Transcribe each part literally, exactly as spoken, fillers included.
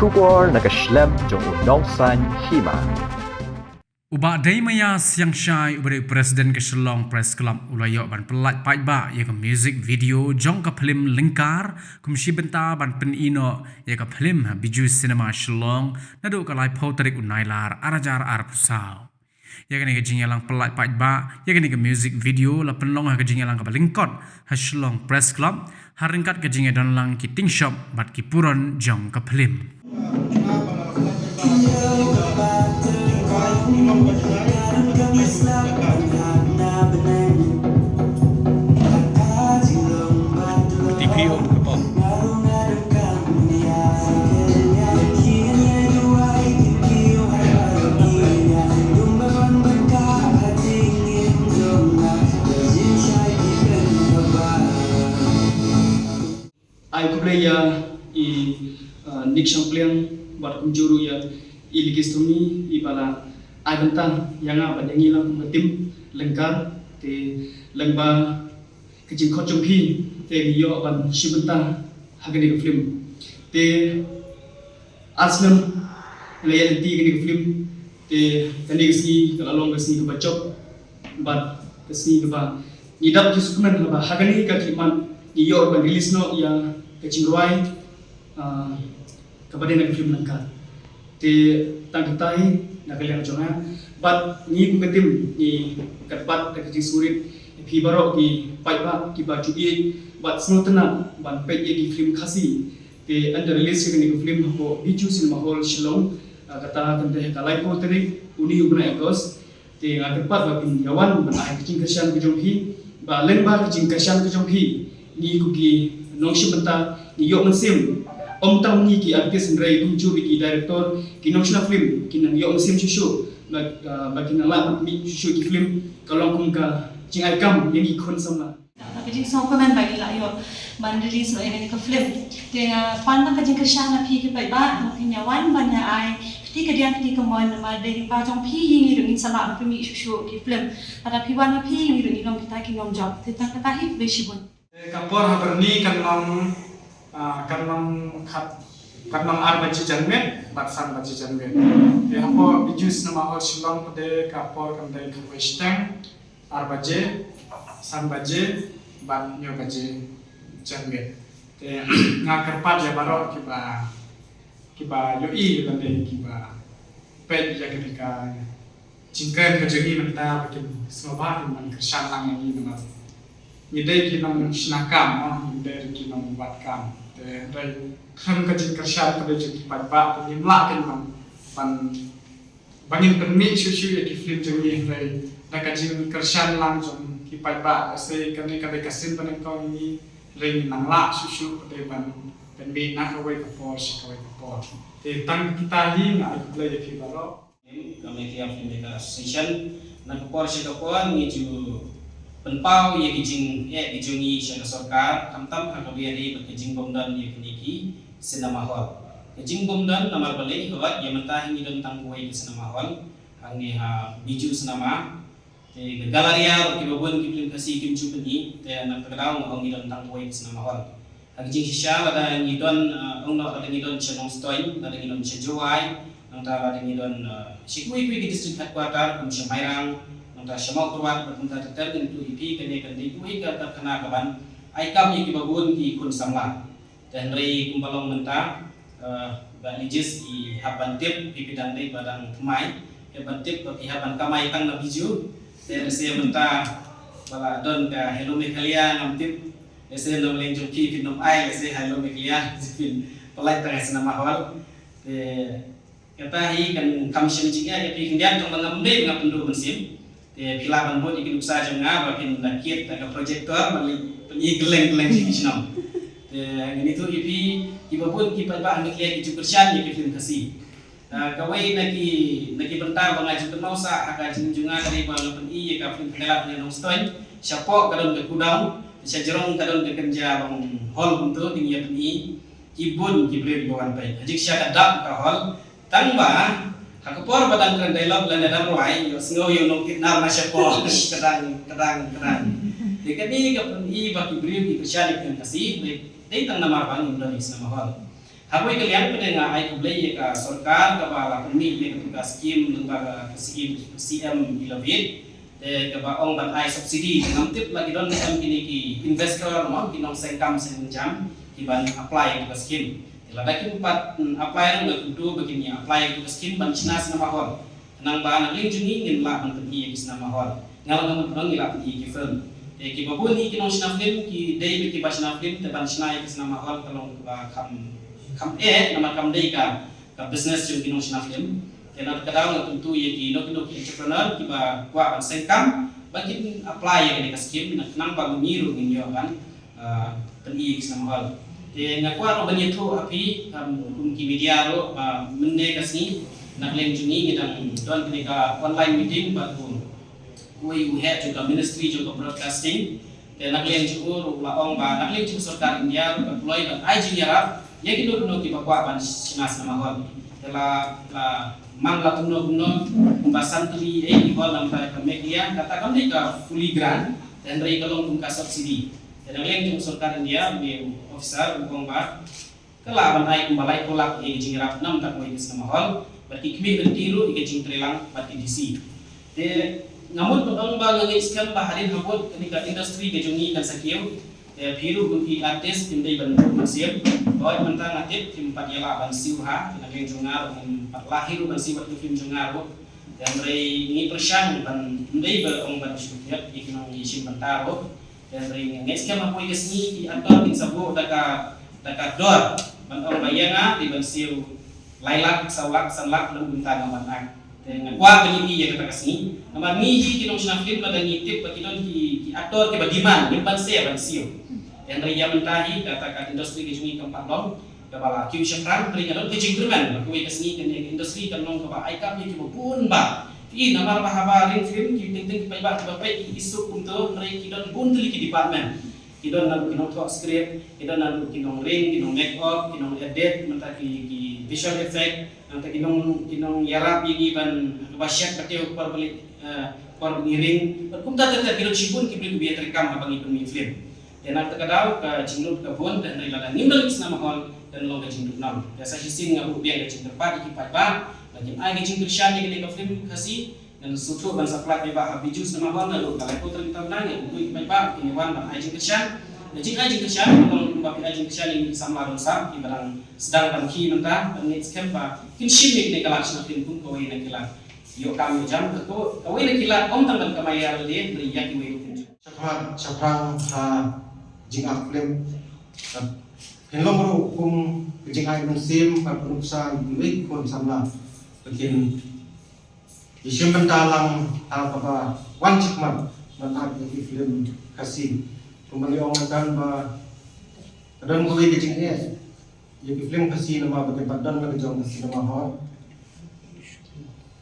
Khubor na ka shlem jong u nongsaiñ hima. U Bah Deimaia Siangshai, uba dei u President ka Shillong Press Club, u la ïoh ban pyllait paidbah ïa ka music video jong ka phlim Lyngkar, kum shi bynta ban pyni noh ïa ka phlim ha Bijou Cinema Shillong, naduh ka laiphew tarik u Nailar, ar hajar arphew saw. Ïa kane ka jingïalang pyllait paidbah ïa kane ka music video la pynlong ha ka jingïalang kaba lyngkot ha Shillong Press Club, ha ryngkat ka jingïadon lang ki tyngshop bad ki puron jong ka phlim. Ai khublei ïa i, uh, Nick Shangpliang, bad kumjuh ruh ïa i Likis Tony, i ba la ai bynta ïa nga ban ïa ngi lang kum ka team Lyngkar, te lyngba ka jingkhot jong phi, te ngi ïoh ban shi bynta ha kane ka phlim. Te ar snem nga la ïa lynti kane ka phlim, te kane ka sngi ka la long ka sngi kaba jop bad ka sngi kaba ngi dap ki sukmen, haba ha kane ka khlieh mat ngi ïoh ban release noh ïa ka jingrwai, ah, kaba dei na ka phlim Lyngkar. Te tang katai na ka liang jong nga bad ngi kum ka team ngi katba da ka jingsngewrit ïa phi baroh ki paidbah kiba ju ïeit bad sngewtynnat ban peit ïa ki phlim Khasi. Te ynda release ïa kane ka phlim hapoh Bijou Cinema Hall Shillong, ah, kata kan dei ha ka laiphew tarik une u bnai August. Te nga kyrpad ba phin ïa wan ban ai ka jingkyrshan ka jong phi, ba lyngba ka jingkyrshan ka jong phi ngi kum ki nongshim bynta ngi ïoh mynsiem. Ym tang ngi ki artist hynrei kumjuh ki director, ki nongshna phlim kin nang ïoh mynsiem shuh shuh, ba, ah, ba kin nang lah ban mih shuh shuh ki phlim, ka long kum ka jingai kam ïa ngi khun samla. Ka jingsngewkmen ba ngi la ïoh ban release noh ïa kane ka phlim. Te nga pan ka jingkyrshan na phi ki paidbah, ba phin ïa wan ban ïa ai kti kadiang kti kamon, namar dei lyngba jong phi hi ngi ruh ngin sa lah ban pynmih shuh shuh ki phlim. Lada phi wan na phi ngi ruh ngi long kita ki nongjop. Te tang kata hi, khublei shibun. Te ka por ha Byrni kan long, ah, kan long khat, kan long ar baje janmiet bad san baje janmiet. Te hapoh Bijou Cinema Hall Shillong pat ka por kan dei khatwei shiteng, ar baje, san baje bad hynñiew baje janmiet. Te nga kyrpad ïa baroh kiba, kiba ïohi lane kiba peit ïa kane ka jingkren ka jong ngi mynta ba kin sngewbha kin nang kyrshan lang ïa ngi namar ngi dei ki nongshna kam, mo, ngi dei ki nongwad kam. Te hynrei khlem ka jingkyrshan ka dei jong ki paidbah te ngim lah kin nang ban ba ngin pynmih shuh shuh ïa ki phlim jong ngi, hynrei da ka jingkyrshan lang jong ki paidbah, lehse kane ka dei ka sien ba nyngkong ïa ngi, hynrei ngin nang lah shuh shuh pat ban pynmih na kawei ka por sha kawei ka por. Te tang kita hi nga ai khublei ïa phi baroh. Ka Meghalaya Filmmaker Association na ka por sha ka por ngi ju pynpaw ïa ki jingeh ki jong ngi sha ka sorkar, khamtam ha kaba ïadei bad ka jingbym don ïa kine ki cinema hall. Ka jingbym don namar balei, hooid, ïa mynta hi ngi don tang kawei ka cinema hall hangne ha Bijou Cinema. Te ka galleria ruh kiba bun ki phlim Khasi kim ju pyni, te na kata ka daw nga ong ngi don tang kawei ka cinema hall. Ha ka jingshisha lada ngi don, eh, ong noh lada ngi don sha Nongstoiñ, lada ngi don sha Jowai, nangta lada ngi don, eh, sha kiwei kiwei ki district headquarter kum sha Mairang, nangta sha Mawkyrwat bad kumta ter ter, ngi ïathuh ïa phi kane kan dei kawei ka karkhana kaban ai kam ïa kiba bun ki khun samla. Te hynrei kumba long mynta, eh, Bah Lijis i hap ban tip, phi phi dang dei ba dang thymmai, i hap ban tip ba phi hap ban kamai tang na Bijou. Te lehse mynta ba la don ka Hello Meghalaya ngam tip, lehse na liang jong phi phin ym ai, lehse Hello Meghalaya phin pyllait tang ha cinema hall. Te kata hi kan kham shym jingeh ïa phi khyndiat, tang ba ngam dei ngam pynduh mynsiem. Te phi lah ban bud ïa ki nuksa jong nga ba phin da kit da ka projector ban leit pyni kylleng kylleng ki shnong. Te ngan ïathuh ïa phi, kiba bun ki paidbah ha Meghalaya ki ju kyrshan ïa ki phlim Khasi. Ah, kawei na ki, na ki bynta ba nga ju kynmaw sah ha ka jingim jong nga ka dei ba nga pyni ïa ka phlim Kynthei Lad na Nongstoiñ. Shapoh ka don ka Kudaw, shajrong ka don ka Kynja Bang Hall kumto, dang ïa pyni. Ki bun ki briew kiba wan peit. Ha jingshisha ka dap ka hall, tang ba ha ka por ba dang kren dialogue lane dang rwai, ïohsngew ïa u nongkit nar na shapoh, kdang, kdang, kdang. Te kane ka pyni ba ki briew ki kyrshan ïa ki phlim Khasi, dei, dei tang namar ba ngim don ïa ka cinema hall. Hapoi ka liang pat nga ai khublei ïa ka sorkar kaba la pynmih ïa ka skim lyngba ka C M, C M Innovate. Te kaba ong ban ai subsidy, ngam tip la ki don ne em kine ki investor mo, ki nongseng kam seng jam ki ban apply ïa ka skim. Te lada kim pat, mm, apply ruh nga kyntu ba kin ïa apply ïa ka skim ban shna cinema hall. Khnang ba na liang jong ngi ngin lah ban pyni ïa ki cinema hall. Nga la nga mut ngi lah pyni ïa ki film. Te kiba bun hi ki nongshna film ki dei ba kiba shna film, te ban shna ïa ki cinema hall ka long kaba kham, kham eh, namar kam dei ka, ka business jong ki nongshna film. Te na ka daw nga kyntu ïa ki, ïa ki entrepreneur kiba kwah ban seng kam ba kin apply ïa kane ka skim, na khnang ba ngi ruh ngin ïoh ban ah, pyni ïa ki cinema hall. Te nga kwah ruh ban ïathuh ha phi, um, kum ki media ruh, ba mynne ka sngi na ka liang jong ngi ngi dang don kane ka online meeting bad u, uwei u heh jong ka ministry jong ka broadcasting. Te na ka liang jong u ruh la ong ba na ka liang jong ka sorkar India ruh ka pynlong ban ai jingïarap ïa kino kino kiba kwah ban shna cinema hall. Te la, la man la kumno kumno kumba san tylli ei ki hall namar ka Meghalaya, kata kam dei ka fully grant, te hynrei ka long kum ka subsidy. Te na ka liang jong sorkar India, u officer u ong ba ka lah ban ai kumba laiphew lak ïa ka jingïarap namar ka wei ka cinema hall bad ki khmih lynti ruh ïa ka jingtreilang bad ki D C. Te nga mut ban ong ba nga ngeit skhem ba hadien habud kane ka industry ka jong ngi kan sa kiew. Te phi ruh kum ki artist phim dei ban buh mynsiem. Hooid mynta nga tip phim pat ïa lah ban siew ha, te na ka liang jong nga ruh ngam pat lah hi ruh ban siew bad ki film jong nga ruh. Te hynrei ngi pyrshang ban, ym dei ba ong ban shu thied ïa ki nongshim bynta ruh. Te hynrei nga ngeit skhem hapoi ka sngi ki actor kin sa buh da ka, da ka dor ban ong ba ïa nga dei ban siew lai lak, saw lak, san lak lem bynta nga ban act. Te nga kwah ba ngi ïa kata ka sngi. Namar ngi hi ki nongshna film lada ngi tip ba ki don ki, ki actor kiba demand, ngim banse ban siew. Te hynrei ïa mynta hi kata ka industry ka jong ngi kam pat long kaba la kiew shaphrang, hynrei nga don ka jingkyrmen ba kawei ka sngi kane ka industry kan long kaba ai kam ïa kiba bun bah. Phi i namar ba haba ring film ki teng teng ki paidbah kiba peit ki suk kumto, hynrei ki don bun tylli ki department. Ki don naduh ki nongthoh script, ki don naduh ki nongring, ki nong make up, ki nong edit, mynta ki, ki visual effect, nangta ki nong, ki nongïarap ïa ngi ban kaba shet ba tiew por ba leit, eh, por ba ngi ring. Bad kumta ter ter ki don shibun ki briew kiba ïatreikam haba ngi pynmih film. Te na kata ka daw ka jinglut ka bun, te hynrei lada ngim don cinema hall kan long ka jingduk nam. Te sa shisien nga buh biang ka jingkyrpad ïa ki paidbah ba kin ai ka jingkyrshan ïa kane ka film Khasi. Ngan sngewthuh ban sa pynlait paidbah ha Bijou Cinema Hall naduh ka laiphew tarik mynta, ngan kyntu ïa ki paidbah kin ïa wan ban ai jingkyrshan. Ka jingai jingkyrshan ka long kumba phi ai jingkyrshan ïa ki samla rynsan kiba dang sdang ban khie mynta, ban ngeit skhem ba kin shim ïa kane ka lad shna film kum kawei na ki lad ïoh kam ïoh jam, ka kawei na ki lad ym tang ban kamai ïa lade hynrei ïa kiwei ruh kin jam. Shaphrang, shaphrang ha jingap film. Phin long ruh kum ka jingai mynsiem bad ka nuksa ïa kiwei ki khun samla ba kin ïashim bynta lang ha kaba wan shakhmat ban act ïa ki film Khasi. Kumba ngi ong mynta ba ka don kawei ka jingeh ïa ki film Khasi namar ba kim pat don la ka jong ka cinema hall.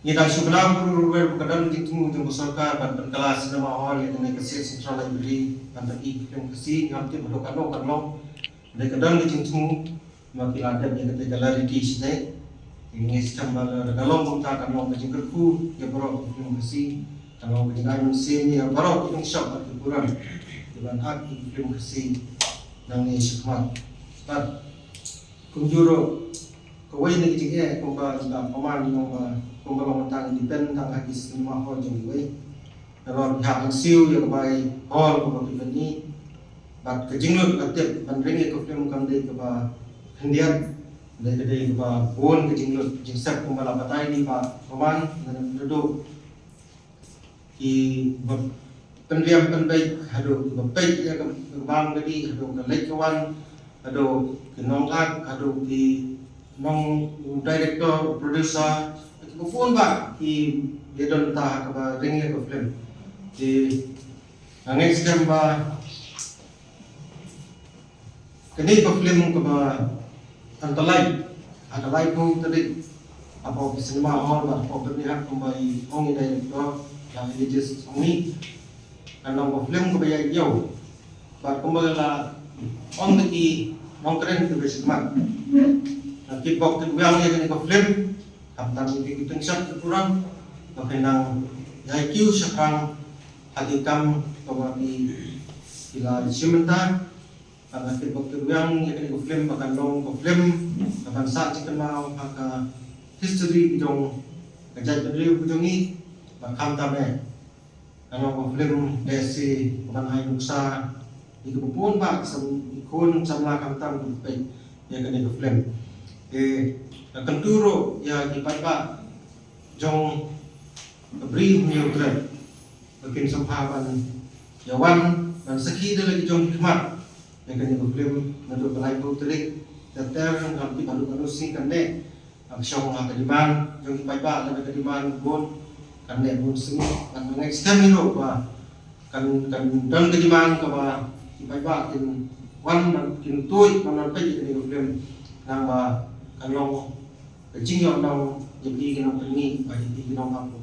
Ngi dang shu kynmaw ruh ruh ba ka don ka jingthmu jong ka sorkar ban pynkylla cinema hall ïa kane ka State Central Library ban pyn-i ki film Khasi, ngam tip haduh katno kan long. Hynrei ka don ka jingthmu ba ki la dep ïa kata ka library shatei. Ngi ngeit skhem ba lada ka long kumta kan long ka jingkyrkhu ïa baroh ki film Khasi, kan long ka jingai mynsiem ïa baroh ki nongshop bad ki burom kiban act ïa ki film Khasi nangne shakhmat. Bad kumjuh ruh kawei na ki jingeh kumba ka Command ngi ong ba kumba long mynta ngi depend tang ha ki cinema hall jong kiwei. Nalor ki hap ban siew ïa ka bai hall kaba ki pyn-i. Bad ka jinglut ka tip ban ring ïa ka film kam dei kaba khyndiat. Dei ka dei kaba bun ka jinglut jingsep kumba la batai ïa i Bah Command, naduh kiba pynriam pynbeit haduh kiba peit ïa ka bam ka dih, haduh ka leit ka wan, haduh ki nong act, haduh ki nong director, producer, kiba bun bah ki ïadon bynta ha kaba ring ïa ka film. Te nga ngeit skhem ba kane ka film kaba kan pynlait ha ka laiphew tarik hapoh ka cinema hall bad hapoh ka pyrthei kumba i ong i director, Elijah Sangmi. Kan long ka film kaba ïaid ïew. Bad kumba la ong da ki nongkren kiba shakhmat, la kitbok kitwiang ïa kane ka film, khamtam ïa ki tyngshop ki program, ba phin nang ïai kiew shaphrang ha ki kam kaba ki, ki la shim bynta. Ka la tip bad ka ruh ïa kane ka film ba kan long ka film ka ban sah jingkynmaw ha ka history ka jong ka jaitbynriew ka jong ngi. Ba khamtam eh ka long ka film dei shi ka ban ai nuksa ïa ki bun ba ki sam, ki khun samla khamtam ki peit ïa kane ka film. Te ka kyntu ruh ïa ki paidbah jong ka Bri Hynñiewtrep ba kin sngewbha ban ïa wan ban sakhi da la ki jong ki khmat ïa kane ka film naduh ba laiphew tarik September ngam tip haduh katno sngi kan neh. Ka shong ha ka demand jong ki paidbah lane ka demand bun kan neh bun sngi. Kan neh skhem ïa ba kan, kan don ka demand kaba ki paidbah kin wan ban kin tuid ban wan peit ïa kane ka film. Nang ba kan long ka jingïohnong ïa ki nongpyni bad ïa ki nongap